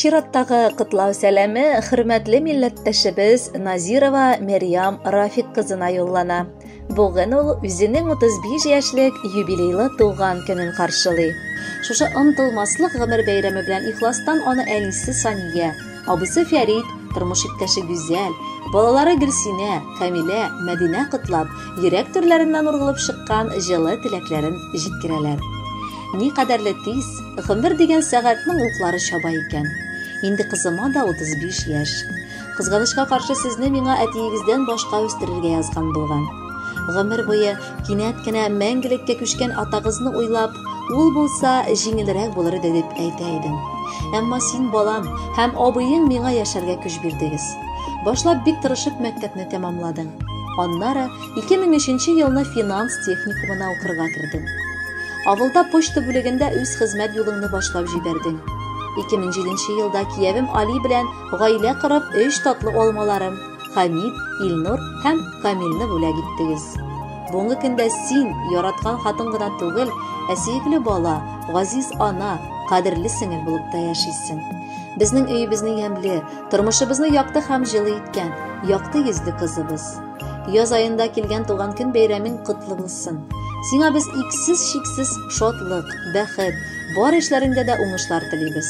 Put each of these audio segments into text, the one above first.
Чираттагы котлау сәламе хөрмәтле милләттәшебез Назирова Мәрьям Рафик кызына юллана. Бүген ул үзенең 35 яшьлек юбилейлы туган көнен каршылый. Шушы онытылмаслык гомер бәйрәме белән ихластан аны әнисе Сания, абыйсы Фәрит, тормыш иптәше Гүзәл, балалары Гөлсинә, Камилә, Мәдинә котлап, йөрәк түрләреннән ургылып чыккан җылы теләкләрен җиткерәләр. Ни кадәрле тиз, гомер дигән сәгатьнең уклары чаба икән. Инде кызыма да 35 яшь. Кызганычка каршы сезне миңа әтиегездән башка үстерергә язган булган. Гомер буе кинәт кенә мәңгелеккә күчкән атагызны уйлап, ул булса җиңелрәк булыр иде дип әйтә идем. Әмма син балам һәм абыең миңа яшәргә көч бирдегез. Башлап бик тырышып мәктәпне тәмамладың. Аннары 2003 елны финанс техникумына укырга кердең. Авылда почта бүлегендә үз хезмәт юлыңны башлап җибәрдең. 2007 елда киявем Али белән гаилә корып, өч татлы алмаларым Хамид, Илнур һәм Камилне бүләк иттегез. Бүгенге көндә син яраткан хатын гына түгел, ә сөекле бала, газиз ана, кадерле сеңел булып та яшисең. Безнең өебезне ямьле, тормышыбызны якты һәм җылы иткән, якты йөзле кызыбыз. Яз аенда килгән туган көн бәйрәмең котлы булсын. Сиңа без иксез-чиксез шатлык, бәхет, бар эшләреңдә дә уңышлар телибез.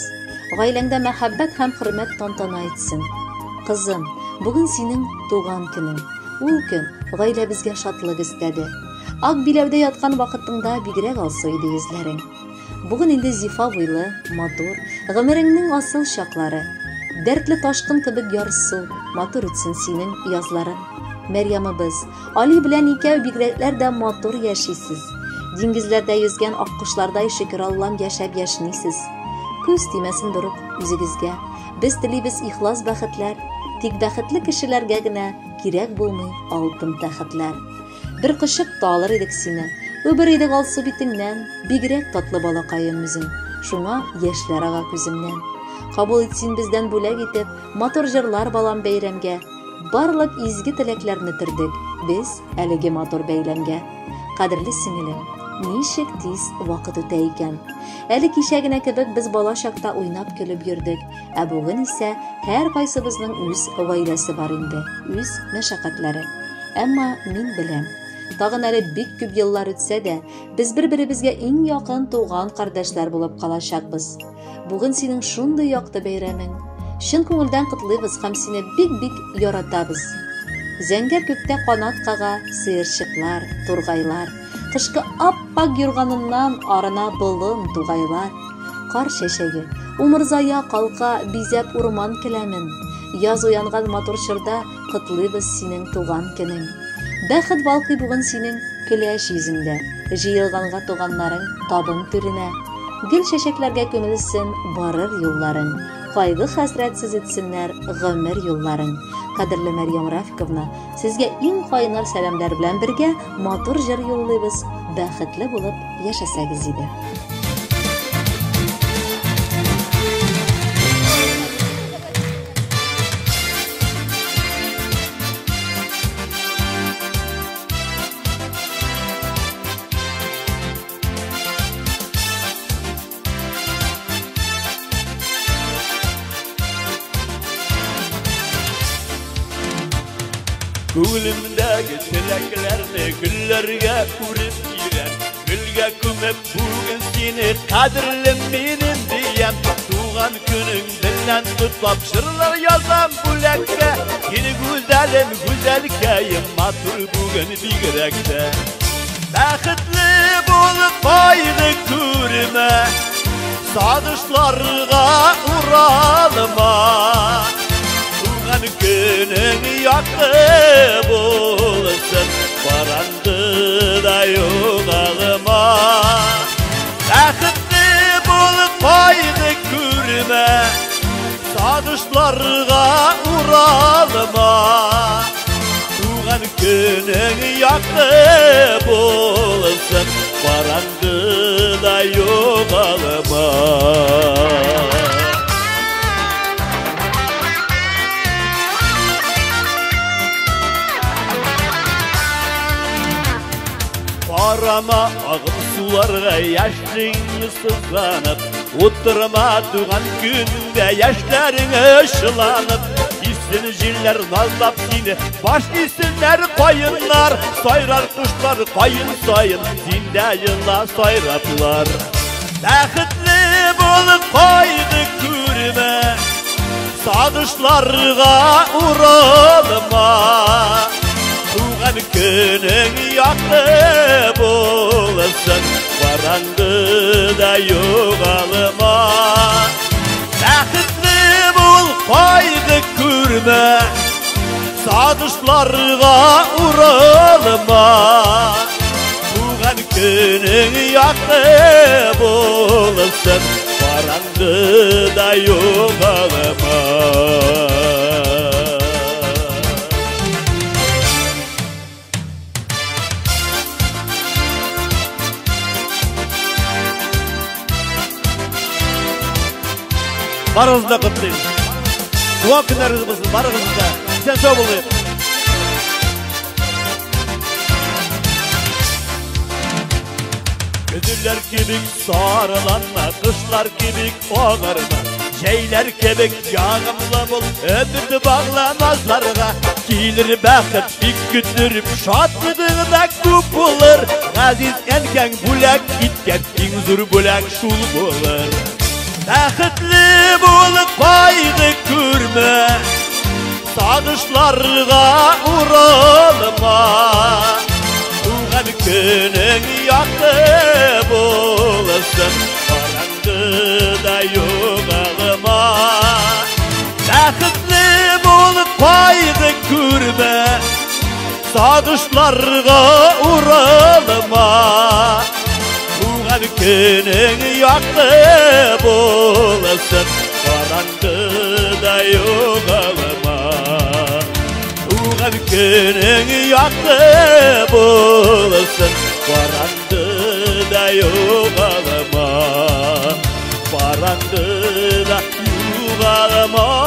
Гаиләңдә мәхәббәт һәм хөрмәт тантана итсен. Кызым, бүген синең туган көнең. Ул көн гаиләбезгә шатлык өстәде. Ак биләүдә яткан вакытыңда бигрәк алсу иде йөзләрең. Бүген инде зифа буйлы, матур, гомереңнең асыл чаклары. Дәртле ташкын кебек ярсу, матур үтсен синең язларың. Мәрьямыбыз, Али белән икәү бигрәкләр дә матур яшисез. Диңгезләрдә йөзгән аккошлардай шөкер Аллам яшәп яшнисез. Күз тимәсен берүк үзегезгә. Без телибез ихлас бәхетләр. Тик бәхетле кешеләргә генә кирәк булмый алтын тәхетләр. Бер кочып та алыр идек сине. Үбер идек алсу битеңнән, бигрәк татлы балакаем үзең. Шуңа яшьләр ага күземнән. Кабул ит син бездән бүләк итеп, матур җырлар балам бәйрәмгә. Барлык изге теләкләрне төрдек без әлеге матур бәйләмгә. Кадерле сеңелем, ничек тиз вакыт үтә икән. Әле кичә генә кебек без бала чакта уйнап көлеп йөрдек, ә бүген исә һәркайсыбызның үз гаиләсе бар инде, үз мәшәкатьләре. Әмма мин беләм, тагын әле бик күп еллар үтсә дә, без бер-беребезгә иң якын туган кардәшләр булып калачакбыз. Бүген синең шундый якты бәйрәмең. Чын күңелдән котлыйбыз һәм сине бик-бик яратабыз. Зәңгәр күктә канат кага сыерчыклар, тургайлар. Кышкы ап-ак юрганыннан арына болын, тугайлар. Кар чәчәге, умырзая калка бизәп урман келәмен. Яз уянган матур чорда котлыйбыз синең туган көнең. Бәхет балкый бүген синең көләч йөзеңдә. Җыелганга туганнарың табын түренә. Гөл чәчәкләргә күмелсен барыр юлларың. Кайгы хәсрәтсез үтсеннәр гомер юлларың. Кадерле Мәрьям Рафиковна, сезгә иң кайнар сәламләр белән бергә матур җыр юллыйбыз. Бәхетле булып яшәсәгез иде. Күңелемдәге теләкләрне гөлләргә үреп кирәм. Гөлгә күмеп бүген сине кадерлем минем диям. Туган көнең белән котлап җырлар язам бүләккә. Сине гүзәлем, гүзәлкәем, матур бүген бигрәк тә. Бәхетле булып кайгы күрмә, сагышларга уралма. Туган көнең якты булсын, караңгыда югалма. Бәхетле булып кайгы күрмә, сагышларга уралма. Туган көнең якты булсын, караңгыда югалма. Карама агым суларга яшьлегеңне сызганып, Утырма туган көндә яшьләрең ышыланып, Исен җилләр назлап сине, баш исеннәр каеннар, сайрар кошлар каен саен, син дә елла сайраплар. Бәхетле бул, кайгы күрмә, сагышларга уралма. Туган көнең якты булсын, караңгыда югалма. Бәхетле бул, кайгы күрмә, сагышларга уралма. Туган көнең якты булсын, караңгыда югалма. Барыгызны да котлыйм. Туган көннәрегез булсын, барыгызны да. Исән сау булыйк. Көзләр кебек сарыланма, кышлар кебек агарма, җәйләр кебек ягымлы бул, өмет багла назларга. Килер бәхет бик көттереп, шатлыгың да күп булыр. Газиз әнкәң бүләк иткән иң зур бүләк шул булыр. Бәхетле бул, кайгы күрмә, сагышларга уралма. Туган көнең якты булсын, караңгыда югалма. Бәхетле бул, кайгы күрмә, сагышларга уралма. Туган көнең якты булсын, караңгыда югалма. Туган көнең якты булсын, караңгыда югалма. Караңгыда югалма.